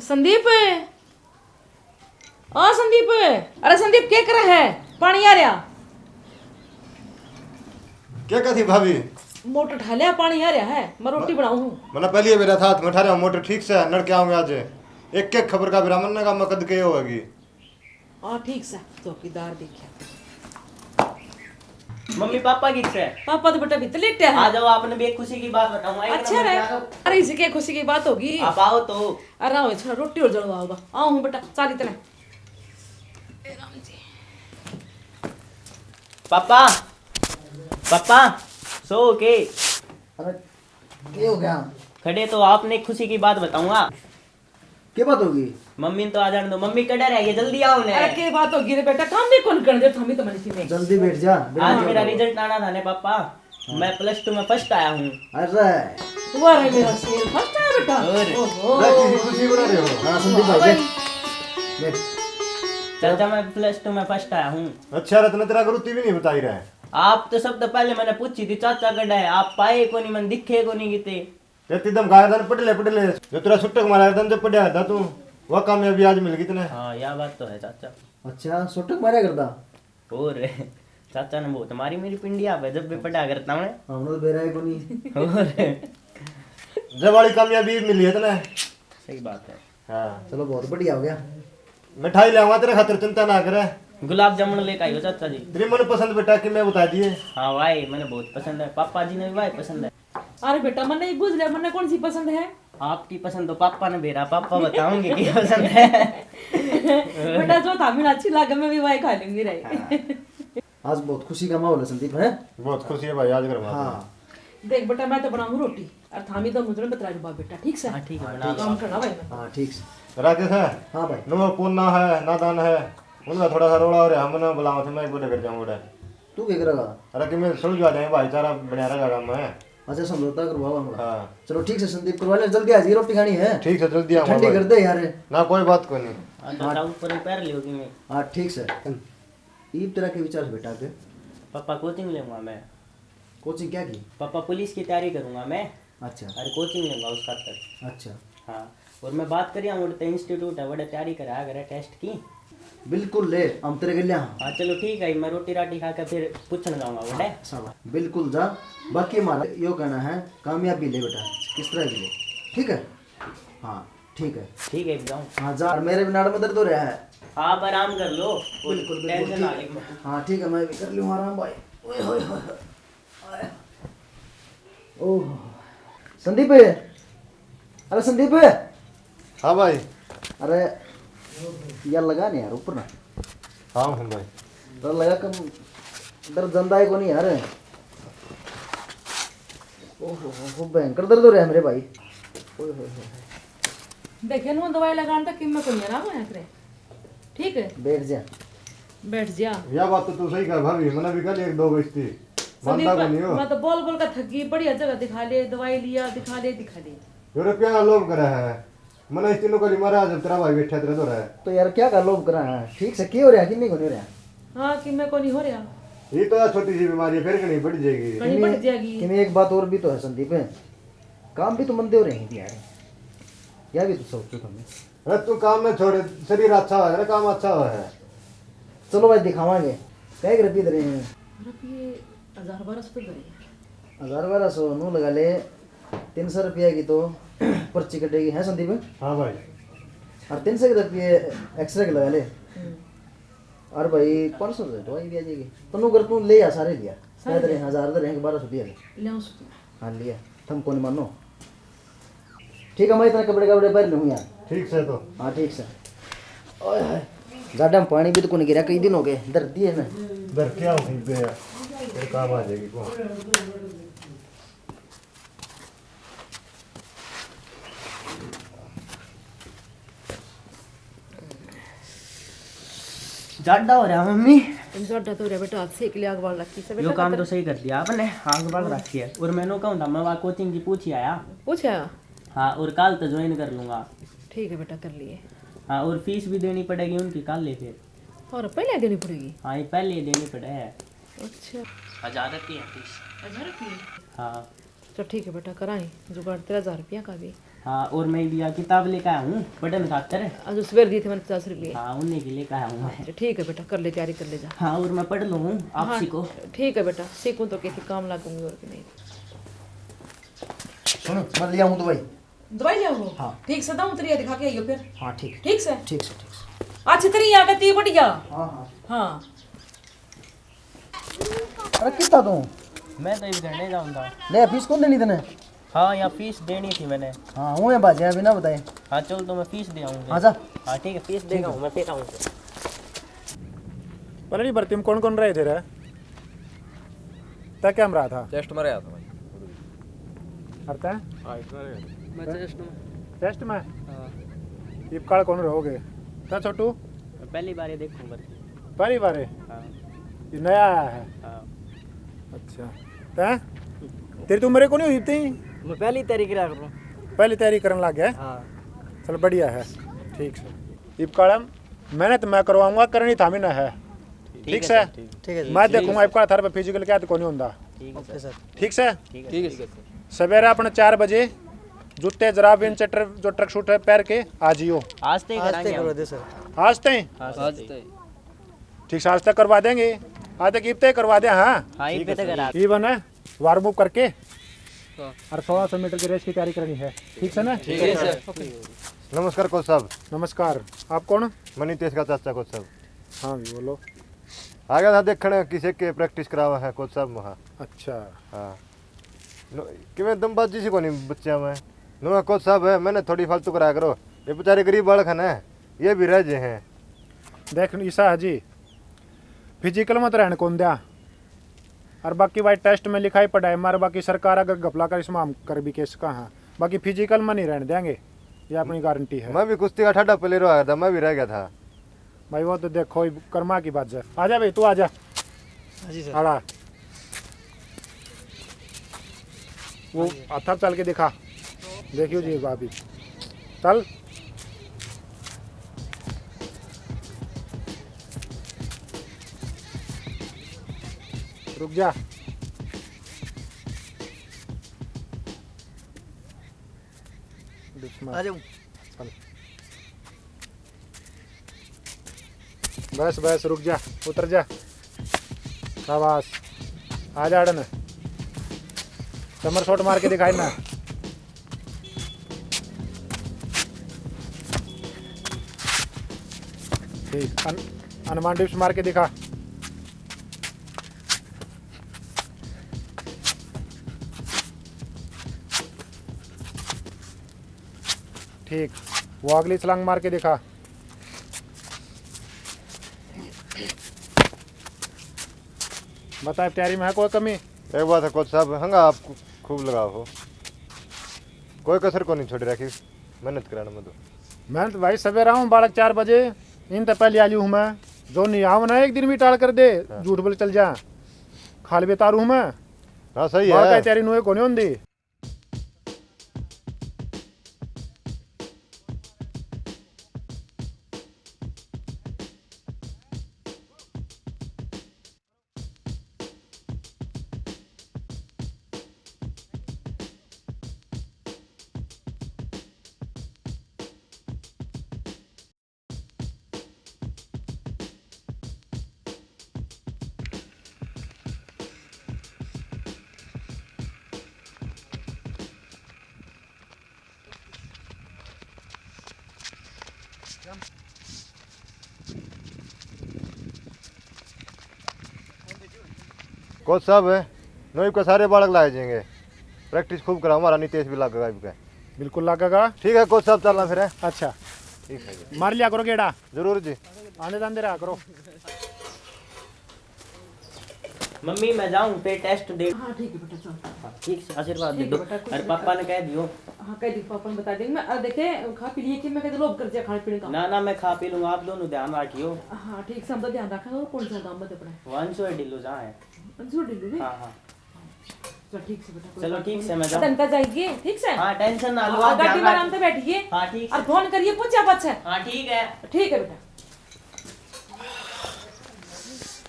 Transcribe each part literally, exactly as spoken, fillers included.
संदीप, ओ संदीप, अरे संदीप, के करे है? पानी आ रहा। क्या कहती भाभी? मोटर ठा लिया, पानी आ रहा है, मैं रोटी बनाऊं हूँ। मैंने पहले मेरा साथ में ठा रहा मोटर, ठीक से नड़के आऊंगे आज। एक एक खबर का बिरा मन का मकद के होगी। हाँ, ठीक से चौकीदार देखा। मम्मी, पापा किस है? पापा तो बेटा भीतर लेटे हैं। आ जाओ, आपने भी एक खुशी की बात बताऊंगा। एक अच्छा नंबर रे। की, आ जाओ। अरे, इसे क्या खुशी की बात होगी? आप आओ तो। अरे आओ, थोड़ा रोटी और जलवा होगा। आओ हूँ बेटा, चाली तने। पापा, पापा, सो के अरे, के हो गया? खड़े तो, आपने एक खुशी की बात बताऊंगा। के बात होगी? मम्मी ने तो आ जाने दो, मम्मी कड़े रह गई, जल्दी आओ ने। अरे, के बात होगी रे बेटा? काम भी कौन करने दे, थामी तो मन की में। जल्दी बैठ जा, बैठ आज जा। मेरा रिजल्ट आना था ने पापा, मैं प्लस टू में फर्स्ट आया हूँ। अरे, वाह रे मेरा शेर, फर्स्ट आया बेटा। और? ओहो। मैं किसी खुशी बना रहे हो? हाँ, संदीप भाई, बैठ। बैठ। चाचा, मैं प्लस टू में फर्स्ट आया हूँ। अच्छा रत्न, तेरा गुरु ती भी नहीं बताई रहा है। आप तो सब तो पहले मैंने पूछी थी, चाचा कड़ा है, आप पाए को नहीं, मैंने दिखे को नहीं किते। ये तिदम गाय दन पढ़ ले, पढ़ ले। जो तेरा सुट्टक मारा दन जो पढ़ा था तू, वह कामयाबी आज मिल गई तने। हाँ, यह बात तो है चाचा। अच्छा, सुट्टक मारा करता? और चाचा ने बहुत मारी मेरी पिंडिया पे, जब भी पढ़ा करता हूँ। हमने तो बेरा ही को नहीं। और जब वाली कामयाबी मिली है तने। सही बात है। हाँ। चलो, बहुत बढ़िया हो गया। मिठाई ले आवा तेरे खातिर, चिंता ना करे। गुलाब जामुन लेकर आइयो चाचा जी। तेरी मन पसंद बेटा कि मैं बता दिए। हाँ भाई, मैंने बहुत पसंद है, पापा जी ने भी भाई पसंद है। अरे बेटा, मैंने एक बुझ लिया, मैंने कौन सी पसंद है? आपकी पसंद तो पापा ने बेरा, पापा बताऊंगे की पसंद है। बेटा, जो थामी अच्छी लागे, मैं भी वही खा लूंगी रही। आज बहुत खुशी का माहौल है संदीप, है? बहुत खुशी है भाई, आज घर में। हाँ। देख बेटा, मैं तो बनाऊँ रोटी, और थामी तो मुझे बतरा डब्बा बेटा, ठीक से? हाँ, ठीक है, बना लो। काम करना भाई मैं। हाँ, ठीक से। राकेश है, हाँ भाई। नो पोना है, नादान है, उनका थोड़ा सा रोला हो रहा है, हमने बुलावा थे, मैं एक बड़े कर जाऊँ बड़े। तू क्या करेगा? अरे कि मैं सुलझा जाए, भाईचारा बना रहेगा काम में। अच्छा, समझौता करवाओ हमका। हाँ। चलो, ठीक से संदीप, करवा ले, जल्दी आ जाइए, रोटी खानी है। ठीक से, जल्दी आऊंगा ठंडी भाई। कर दे यार। ना, कोई बात कोनी। हाँ, तो चाऊ पर पैर लियो कि मैं। हाँ, ठीक से। ईब तेरा के विचार है बेटा के? पापा, कोचिंग लेऊंगा मैं। कोचिंग क्या की? पापा, पुलिस की तैयारी करूंगा मैं। अच्छा। अरे, कोचिंग लेऊंगा उस खातर। अच्छा। हाँ, और मैं बात करिया, उड़ते इंस्टीट्यूट है, वड़े तैयारी करा करे टेस्ट की। बिल्कुल ले, हम तेरे के लिए हाँ। हाँ, चलो ठीक है, मैं रोटी राटी खा के फिर पूछण जाऊंगा वड़े। शाबाश, बिल्कुल जा। बाकी हमारा यो कहना है, कामयाबी ले बेटा, किस तरह भी ले, ठीक है? हाँ, ठीक है। ठीक है, जाऊँ। हाँ जा, और मेरे भी नाड़ में दर्द हो रहा है। आप आराम कर लो, बिल्कुल, बिल्कुल, टेंशन ना ठीक ले। है। हाँ, ठीक है, मैं भी कर लूँ आराम भाई। ओए होए होए होए। ओह, संदीप, अरे संदीप, हाँ भाई। अरे यार लगा नहीं यार ऊपर ना। हाँ हूँ भाई। डर लगा कम, डर जंदा है को नहीं यार। ओहो हो, हो, भयंकर दर्द हो रहा है मेरे भाई। ओए होए होए। देखे नु दवाई लगान तक किम्मे को नहीं आराम है तेरे। ठीक है, बैठ जा। बैठ जा। यह बात तो तू सही कह भाभी, मैंने भी कल एक दो बेचती। संदीप, मानता को नहीं हो। मैं तो बोल बोल कर थकी, बढ़िया जगह दिखा ले, दवाई लिया, दिखा ले, दिखा ले। यो रुपया का लोभ करे है। मैंने इस तीनों का नहीं मारा, जब तेरा भाई बैठा तेरे तो रहा है। तो यार क्या का लोभ करा है? ठीक से के हो रहा कि नहीं हो रहा? हाँ, किम्मे को नहीं हो रहा। ये तो यार छोटी सी बीमारी है, फिर कहीं बढ़ जाएगी। कहीं बढ़ जाएगी। किन्हीं एक बात और भी तो है संदीप, काम भी तो मंदे हो रहे हैं यार, यह भी तो सोचो तुमने। अरे तू काम में छोड़, शरीर अच्छा हो, अरे काम अच्छा हो है। चलो भाई दिखावांगे, कई रुपये दे रहे हैं? रुपये हजार बारह सौ तो दे रहे हैं। हजार बारह सौ नू लगा ले, तीन सौ रुपया की तो पर्ची कटेगी, है संदीप? हाँ भाई। और तीन सौ के रुपये एक्सरे के लगा ले। हम्म। और भाई पाँच सौ रुपये दवाई भी आ जाएगी। तो नू कर तू ले आ, सारे लिया। सारे क्या दे रहे लिया। हैं? हजार दे रहे हैं कि बारह सौ दिया ले? ले आओ सुन। हाँ लिया, तुम कौन मानो? ठीक है, मैं इतना कपड़े कपड़े पहन लूँ यार। ठीक से तो। हाँ ठीक से। ओए होए, जाडा में पानी भी तो कौन गिरा, कई दिन हो गए, धरती है ना। धरती आओ कहीं पे यार, तेरे काम आ जाएगी को। जाडा हो रहा मम्मी। तुम जाडा तो हो रहा बेटा, हाथ सेक लिया, आग बाल रखी से बेटा। यो काम तो सही कर दिया आपने, आग बाल रखी है। और मैंने कहूँ था, मैं वहाँ कोचिंग की पूछ ही आया। पूछा? हाँ, और कल तो ज्वाइन कर लूँगा। ठीक है बेटा, कर लिए। हाँ, और फीस भी देनी पड़ेगी उनकी कल ही फिर। और पहले देनी पड़ेगी? हाँ, ये पहले ही देनी पड़े है। अच्छा। हजार रुपये है फीस। हजार रुपये? हाँ। चल ठीक है बेटा, कराएं जुगाड़ तेरा हजार रुपया का भी। हाँ, और मैं भी यहाँ किताब लेकर आया हूँ पढ़ने खातर। आज उस बेर दिए थे मैंने पचास रुपये। हाँ, उन्हीं के लेकर आया हूँ मैं। अच्छा, ठीक है बेटा, कर ले, तैयारी कर ले जा। हाँ, और मैं पढ़ लूँ हाँ, आपसी को। ठीक है बेटा, सीखूँ तो कैसे काम लागूंगी और कि नहीं। सुनो, मैं ले आऊँ दवाई। दवाई ले आओ। हाँ। ठीक से दाऊं तरिया दिखा के आइयो फिर। हाँ, ठीक। ठीक से? ठीक से, ठीक से। अच्छी तरिया आगे ती बढ़िया। हाँ, हाँ। हाँ। अरे कितना तू? मैं तो इस घंटे जाऊंगा। ले, फीस कौन देनी तने? हाँ, यहाँ फीस देनी थी मैंने। हाँ, वो है बाजे, अभी ना बताए। हाँ, चल तो मैं फीस दे आऊंगा। हाँ, जा। हाँ, ठीक है, फीस ठीक देगा है। हूँ मैं, फिर आऊंगा। पलड़ी भर्ती में कौन कौन रहे थे रे? तै क्या में रहा था? चेस्ट में रहा था भाई। और तै? हाइट में रहा। मैं चेस्ट में। चेस्ट में? हाँ। इब काल कौन रहोगे? तै छोटू? मैं पहली बार ये देखूं भर्ती। पहली बार है? हाँ। ये नया आया है? हाँ। अच्छा। तै? तेरी तो उम्र को नहीं हुई इतनी? मैं पहली तैयारी करा करूँ। पहली तैयारी करने लग गया? हाँ। चल बढ़िया है। ठीक है। इब कालम मेहनत मैं करवाऊंगा, करनी थामी ना है। ठीक है सर, ठीक। ठीक है जी। मैं देखूंगा इब काल थारे पे फिजिकल क्या तो कोनी होंदा। ठीक है ओके सर। सर। ठीक सर? ठीक है ठीक है सर। सवेरे अपने चार बजे जूते जराब इन चटर जो ट्रैक सूट है पहन के आ जियो। आज तय आज तय करांगे करो हम। दे सर। आज तय? हाँ, आज आज तय। तय। ठीक से आज तक करवा देंगे। आज तक इब तय करवा दे। हाँ। हाँ, इब ठीक है तय सर। करा। इब है ना, वार्म अप करके हाँ। और सोलह सौ मीटर की रेस की तैयारी करनी है। ठीक है ना? ठीक है सर। ओके। नमस्कार कोच साहब। नमस्कार। आप कौन? मैं नितेश का चाचा कोच साहब। हाँ भी बोलो। आ गया था देखण किसे के प्रैक्टिस करावा है कोच साहब वहाँ। अच्छा। हाँ। नो, किमें दमबाजी सी कोनी बच्चा में। नो कोच साहब है, मैंने थोड़ी फालतू कराया करो। ये बेचारे गरीब बालक है ना, ये भी रह जे हैं। देख ईसा है जी, फिजिकल मत रहन कौन दिया। और बाकी भाई टेस्ट में लिखाई पढ़ाई मार, बाकी सरकार अगर घपला कर इसमें हम कर भी केस कहाँ, बाकी फिजिकल में नहीं रहने देंगे, ये अपनी गारंटी है। मैं भी कुश्ती का ठाडा प्लेयर आया था, मैं भी रह गया था। भाई वो तो देखो, कर्मा की बात है। आजा भाई, तू आजा। हाँ जी सर। आला। वो हाँ जी। हाथा चल के दिखा। देखियो जी, भाभी। चल। रुक जा। आ जाऊं। चल। बस, बस, रुक जा, उतर जा। शाबाश। आ जा अड़न। समरसॉल्ट मार के दिखा इन्ना। ठीक। हन-, हनुमान डिप्स मार के दिखा। ठीक, वो अगली छलांग मार के दिखा। बता, तैयारी में है कोई कमी? एक बात है कोच साहब, हंगा आप खू-, खूब लगाओ हो, कोई कसर को नहीं छोड़ रखी, मेहनत कराने में तो। मेहनत भाई, सवेरा हूँ बालक चार बजे, इन तो पहले आलू हूँ मैं, जो नहीं आऊँ ना एक दिन भी टाल कर दे, हाँ। झूठ बोल चल जा, खाल भी तारू हूँ मैं। हाँ, सही बालक है। तैयारी नुए को नहीं होंदी। कोच साहब, नोइब के सारे बालक लाए जाएंगे, प्रैक्टिस खूब करा, हमारा नितेश भी लागेगा इबके। बिल्कुल लागेगा। ठीक है कोच साहब, चलना फिर है। अच्छा, ठीक है जी। मार लिया करो गेड़ा। जरूर जी। आने जाते रहा करो। मम्मी, मैं जाऊँ फिर टेस्ट दे। हाँ, ठीक है बेटा, चल। हाँ, ठीक से आशीर्वाद दे ठीक है दो। बेटा, कुछ अरे, नहीं पापा कर। ने कह दियो। हाँ, कह दी, पापा ने बता देंगे। मैं, अ, देखे, खा पी लिए कि मैं कहते लोभ कर दिया खाने पीने का। ना, ना, मैं खा पी लूंगा, आप दोनों ध्यान रखियो। हाँ, ठीक से हम तो ध्यान रखेंगे। और कौन सा गाँव में अपने? वंशो ढिल्लो जहाँ है। वंशो ढिल्लो भी? हाँ, हाँ। चल, ठीक से बेटा, कोई चलो, बात ठीक नहीं। से, मैं जाऊँ। तनका जाइए, ठीक से? हाँ, टेंशन ना लो, हाँ, आप गाड़ी ध्यान में आराम रख- से बैठिए। हाँ, ठीक और से। फोन करिए, पूछा पाछा। हाँ, ठीक है। ठीक है बेटा।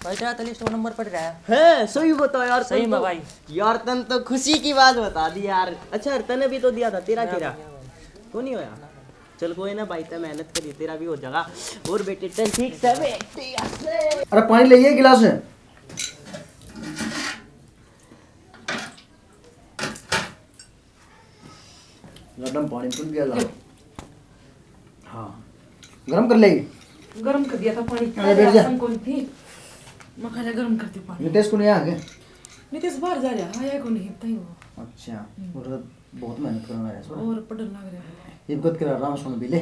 भाई, तेरा तो लिस्ट नंबर पड़ रहा है। है, सही बता यार, सही तन में तो, भाई। यार, तन तो खुशी की बात बता दी यार। अच्छा, तने भी तो दिया था, तेरा क्या तेरा? दिया भाई? क्यों नहीं होया? चल कोई ना भाई, ते मेहनत करी, तेरा भी हो जाएगा। और बेटे चल, ठीक से बेटे। अरे पानी ले, ये गिलास है। गरम पानी तुम पिया ला। हाँ, गरम कर ले। गरम कर दिया था पानी। अरे बैठ जा। राशन कौन थी? मैं खाना गरम कर दी पानी। नितेश को नहीं आ गए? नितेश बाहर जा रहा है, आया को नहीं, बताइए वो। अच्छा, हम्म। और बहुत मेहनत करने लग रहा है। और पढ़ने लग रहा है। ये कद के आराम सुन भी ले।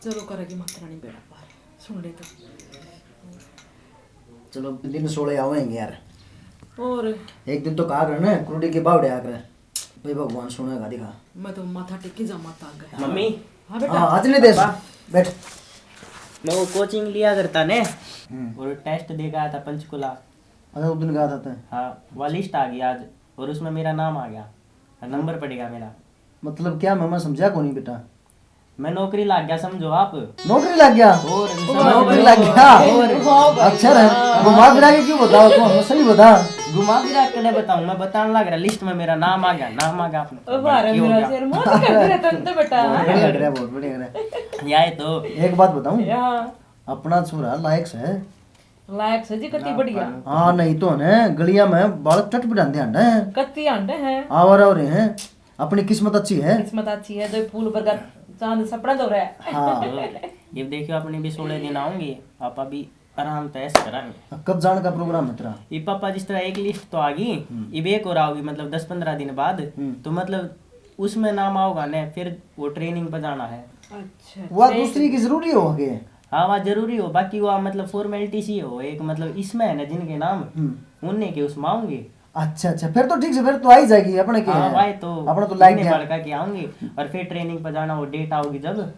चलो, करेगी माता रानी बेड़ा पार, सुन ले तो। चलो, दिन सोले आवेंगे यार। और एक दिन तो कहा कर ना, कुरड़ी के बावड़े आकर, भाई भगवान सुनेगा, दिखा। मैं तो माथा टेक के जा माता आगे। मम्मी। हाँ बेटा। हाँ, आज नहीं दे। पापा। बैठ। मैं वो कोचिंग लिया करता ने, हम्म। और टेस्ट दे के आया था पंचकूला। अच्छा, उस दिन गया था तै? हाँ, वह लिस्ट आ गई आज, और उसमें मेरा नाम आ गया, नंबर पड़ेगा मेरा। मतलब क्या, मैं समझा को नहीं बेटा। मैं नौकरी लाग गया, समझो आप। नौकरी लाग गया? और नौकरी लाग गया? और वाह भाई, अच्छा रहा। वाह। घुमा फिरा के क्यों बताओ, तू हमें सही बता। घुमा फिरा के नहीं बताऊं, मैं बताने लग रहा, लिस्ट में मेरा नाम आ गया, नाम आ गया अपना। ओ, बारह की हो मेरा गया? शेर, मौज कर रहे तन तो बेटा। बहुत बढ़िया कर रहा, बहुत बढ़िया कर रहा। या तो एक बात बताऊं, या। अपना छोरा लायक से। लायक से जी, कति ना बढ़िया। पालो। हाँ, नहीं तो ने गलियां में बालक टट पिटांदे हांडे हैं। कति हांडे हैं। आवारा हो रहे हैं। अपनी किस्मत अच्छी है। किस्मत अच्छी है, जो फूल वर्गा चांद सपना दो रहा है। हाँ। ये देखियो, अपने भी सोलह दिन आऊंगे, आप अभी आराम तो ऐसे करांगे। कब जाने का प्रोग्राम है तेरा? ये पापा, जिस तरह एक लिस्ट तो आ गई, हम्म। इब एक और आओगी, मतलब दस पन्द्रह दिन बाद। हम्म। तो मतलब उसमें नाम आओगा ने, फिर वो ट्रेनिंग पर जाना है। अच्छा, वह ट्रेनिंग। दूसरी की जरूरी हो गए। हाँ, वह जरूरी हो, बाकी वह मतलब फॉर्मेलिटी सी हो एक, मतलब इसमें है ना जिनके नाम, हम्म। उनने के उसमें आऊंगे। अच्छा, अच्छा, फिर तो ठीक से, फिर तो आई जाएगी अपने के। हाँ भाई, तो अपना तो लाइक इतने गया। बड़का के आऊंगे और फिर ट्रेनिंग पर जाना, वो डेट आओगी जब।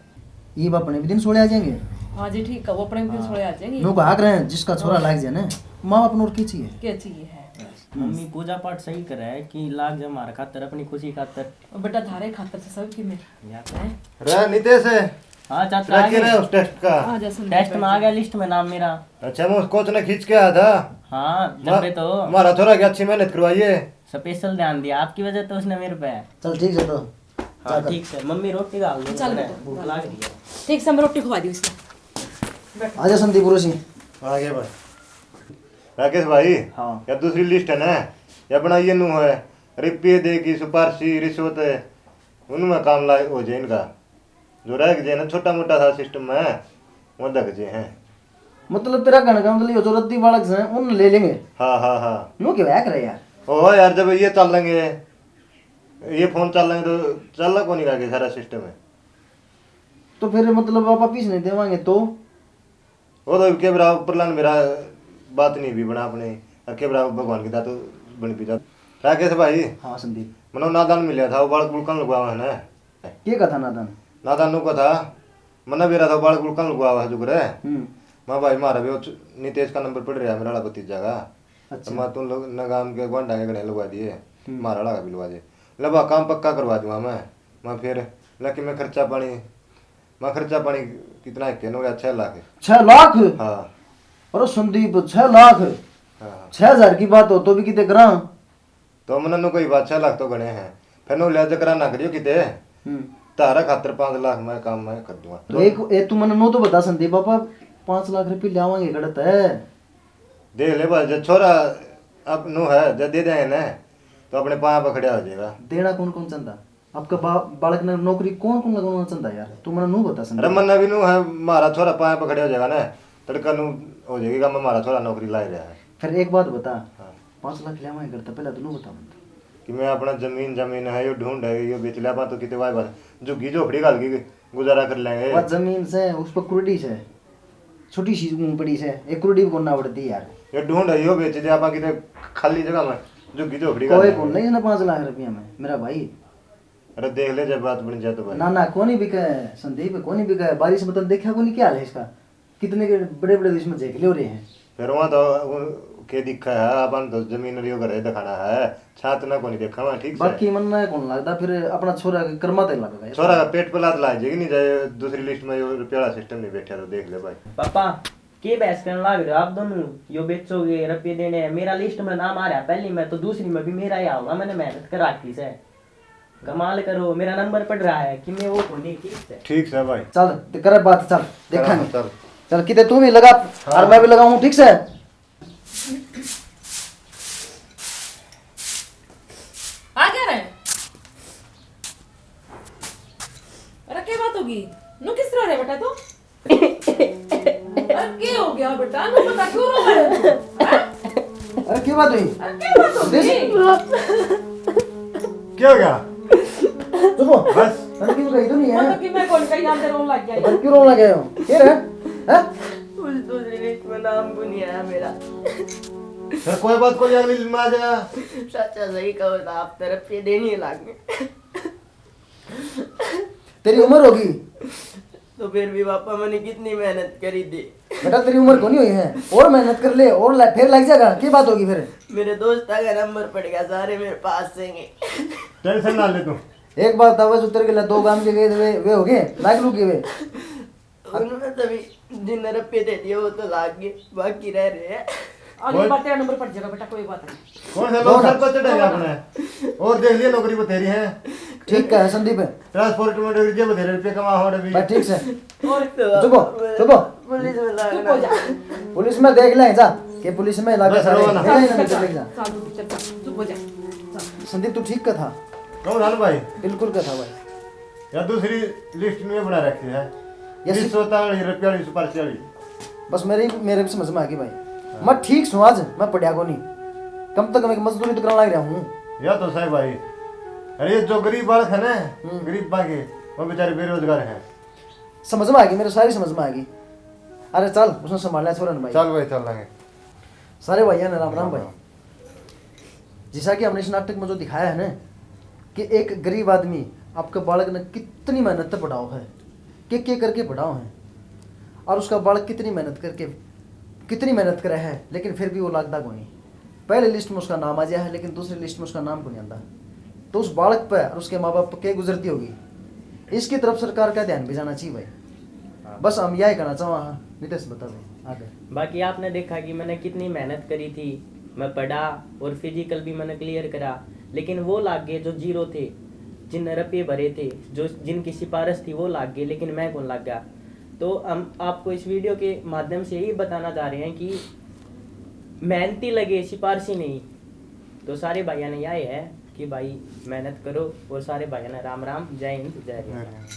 ये अपने भी दिन सोले आ जाएंगे। हाँ जी, ठीक है, वो अपने भी दिन हाँ। सोले आ जाएंगे। लोग आग रहे हैं, जिसका छोरा हाँ। लाग जाए ना, माँ बाप नूर की चाहिए। क्या चाहिए है? मम्मी पूजा पाठ सही करे है कि लाग जा हमारे खातर, अपनी खुशी खातर। और बेटा, थारे खातर से सब की मैं। या तो है। रे नितेश, हाँ चाचा, तेरा आ के गए। रहे उस टेस्ट का? आ जा संदीप, टेस्ट में बैठ आ जा। गया, लिस्ट में नाम मेरा। अच्छा, मैं उस कोच ने खींच के आया था। हाँ, जब मा-, पे तो हमारा छोरा की अच्छी मेहनत करवाइए। स्पेशल ध्यान दिया, आपकी वजह तो उसने मेरे पे। चल ठीक है तो। हाँ, ठीक है, मम्मी रोटी डाल दो, चल मैंने बेटा, भूख डाल लाग दो। रही है। ठीक से, हम रोटी खवा दी उसने। बैठ। आजा संदीप, उर्वशी। आ गया भाई। राकेश भाई, हाँ। या दूसरी लिस्ट है ना, या अपना ये नू है, रुपये दे की सिफारशी, रिश्वत है, उनमें काम लाए हो जाए इनका। जो रह गए ना छोटा मोटा सा सिस्टम में, वो धक जे हैं। मतलब तेरा कहने का मतलब ये जो रद्दी बालक हैं, उन ले लेंगे? हाँ, हाँ, हाँ। न्यू क्यों है करे यार? ओहो यार, जब ये चल लेंगे, ये फोन चल लेंगे तो चलना कौन आगे सारा सिस्टम है। तो फिर मतलब आप वापिस नहीं देवांगे तो? वो तो के बरा ऊपर लान मेरा बात नहीं भी बना अपने, और के बरा भगवान की दात बन भी जा। राकेश भाई, हाँ संदीप। मनो नादान मिला था, वो बालक बुलकन लगवावा है ना। के का था नादान? नादान नु का था, मन्ने बेरा था बालक बुलकन लगवावा है जुगरे। हम्म। मैं भाई मारा भी वो च-, नितेश का नंबर पड़ रहा है, मेरा वाला भतीजा का। अच्छा। तो मैं तुम लोग न गांव के गुआंढा के घरे लगवा दिए, हम्म। मारा वाला का भी लगवा दिए। ले बा काम पक्का करवा दूंगा मैं। मैं फिर, लेकिन मैं खर्चा पानी, मैं खर्चा पानी कितना है, कहनो या छह लाख है। छह लाख? हाँ। अरे संदीप, छह लाख? हाँ। छह हजार की बात हो तो भी किते करा। तो मन्ने नु कोई बात, छह लाख तो घणे हैं, फिर नु लिहाज करा ना करियो किते। हम्म। तारा खातर पाँच लाख मैं काम मैं कर दूंगा। तो एक, ए, तू मन्ने नु तो बता संदीप, पापा पाँच लाख रुपये लियावांगे गलत है। देख ले भाई, जब छोरा अब नु है, जब दे देंगे ना, तो अपने पाँव पे खड़ा हो जाएगा। देना कौन कौन चाहता? आपका बा-, बालक ने नौकरी कौन कौन लगाना चाहता यार? तू मन्ने नु बता संदीप। अरे मन्ने भी नु है, मारा छोरा पाँव पे खड़ा हो जाएगा ना, तड़का नु हो जाएगा, मैं मारा छोरा नौकरी ला ही रहा है। फिर एक बात बता, हाँ। पाँच लाख लियावांगे घर तो पहले तो नु बता मन्ने। कि मैं अपना जमीन, जमीन है, यो ढूंढ है, यो बेच लिया, तो किते वाई बात, झुग्गी झोपड़ी घाल के गुजारा कर लेंगे। वो जमीन से, उस पर कुरडी से, छोटी सी जमीन पड़ी से, एक कुरडी भी कोना पड़ती यार। ये ढूंढ है, यो बेच दे, आपा किते खाली जगह में झुग्गी झोपड़ी कोई कर कौन लेंगे। ले इसने पाँच लाख रुपया में, मेरा भाई। अरे देख ले, जब बात बन जाए तो भाई। ना, ना, कोनी बिके संदीप, कोनी बिके। बारिश में तो देखा कोनी क्या हाल है इसका, कितने के बड़े-बड़े इसमें झेकले हो रहे हैं। फिर वहाँ तो वो के दिखा है, अपन तो जमीन रियो घरे दिखाना है, छात ना कोनी देखा वहाँ ठीक से। बाकी मन्ने कौन लगता, फिर अपना छोरा के कर्मा ते लगेगा। छोरा का पेट पे लात लाग जाएगी, नहीं जाए दूसरी लिस्ट में यो रुपया वाला सिस्टम नहीं बैठा तो देख ले भाई। पापा, के बहस करने लाग रहे हो आप दोनों? यो बेचोगे, रुपये देने हैं, मेरा लिस्ट में नाम आ रहा है पहली में, तो दूसरी में भी मेरा ही आओगा, मैंने मेहनत कर रखी से। कमाल करो, मेरा नंबर पड़ रहा है कि मैं वो कोनी, ठीक है? ठीक है भाई। चल, ते करे बात, चल देखांगे। चल। चल, किते तू भी लगा और मैं भी लगाऊं, ठीक से? आ क्या रहे? अरे क्या बात होगी? नू किस तरह रहे बेटा तू? अरे क्या हो गया बेटा? नू बता, क्यों रो रहे हो तू? हैं? अरे क्या बात हुई? अरे क्या बात होगी? क्या हो गया? चुप हो। बस। अरे क्यों कही तो नहीं है? मतलब कि मैं कौन कहीं नाम से रोन लग गया? अरे क्यों रोने लगे हो? क्या रे? हैं? उस दूसरी लिस्ट में नाम भी नहीं आया मेरा। फिर कोई बात कोनी, अगली लिस्ट में आ जाएगा। चाचा सही कहो तो आप तरफ ये देने लाग गए। तेरी उम्र होगी। तो फिर भी पापा, मैंने कितनी मेहनत करी थी। बेटा, तेरी उम्र कोनी हुई है, और मेहनत कर ले और ला- फिर लग जाएगा। की बात होगी फिर? मेरे दोस्त का नंबर पड़ गया, सारे मेरे पास से हैं। टेंशन ना ले तू। एक बात बताओ, उतर के ला दो काम के गए थे, वे, वे हो गए, लाख रुपये वे। उनमें तभी जिन रुपये दे दिए वो तो लाग गए, बाकी रह रहे हैं। अगली बार तेरा नंबर पड़ जाएगा बेटा, कोई बात नहीं। कौन सा लोग सर पर चढ़ेगा अपने? और देख लिया, नौकरी बतेरी है। ठीक है संदीप। ट्रांसपोर्ट में डर जे बतेरे रुपये कमा हो रहे। बस ठीक से। और चुप हो, चुप हो। पुलिस में चुप हो जा। लाग पुलिस में देख ले जा, के पुलिस में लागे बस सारे। रोना। देख ले, चल, देख चल, ले जा। चल, चल, चल, चुप हो जा। चल। संदीप, तू ठीक का था। कौन था भाई? बिल्कुल का था भाई। या दूसरी लिस्ट में बना रखी है। या बीस सि- सौ ताली, रुपया वाली, सुपारी वाली। बस मेरे मेरे भी समझ में आ गई भाई। मैं ठीक सूं आज, मैं पढ़या कोनी। कम से कम एक मजदूरी तो करने लग रहा हूँ। या तो सही भाई। अरे ये जो गरीब बालक है ना, हम्म। गरीब बाकी, वो बेचारे बेरोजगार हैं। समझ में आ गई, मेरे सारी समझ में आ गई। अरे चल, उसने संभाल लिया छोरा ने भाई। चल भाई, चल लेंगे। सारे भाइयों ने राम राम भाई। जैसा कि हमने इस नाटक में जो दिखाया है ना, कि एक गरीब आदमी आपके बालक ने कितनी मेहनत से पढ़ाओ है, के के करके पढ़ाओ है, और उसका बालक कितनी मेहनत करके, कितनी मेहनत करे है, लेकिन फिर भी वो लागदा कोनी। पहले लिस्ट में उसका नाम आ जाए है, लेकिन दूसरी लिस्ट में उसका नाम कोनी आंदा। तो उस बालक पे और उसके माँ बाप पे के गुजरती होगी, इसकी तरफ सरकार का ध्यान भी जाना चाहिए भाई। बस हम यही कहना चाहवा हाँ। नितेश, बता भाई आगे। बाकी आपने देखा कि मैंने कितनी मेहनत करी थी, मैं पढ़ा और फिजिकल भी मैंने क्लियर करा, लेकिन वो लाग गए जो जीरो थे, जिन रुपये भरे थे, जो जिनकी सिफारिश थी वो लाग गए, लेकिन मैं कौन लाग गया। तो हम आपको इस वीडियो के माध्यम से यही बताना चाह रहे हैं कि मेहनती लगे, सिफारशी नहीं। तो सारे भाइयों ने यही है कि भाई मेहनत करो, और सारे भाइयों ने राम राम, जय हिंद, जय हरियाणा।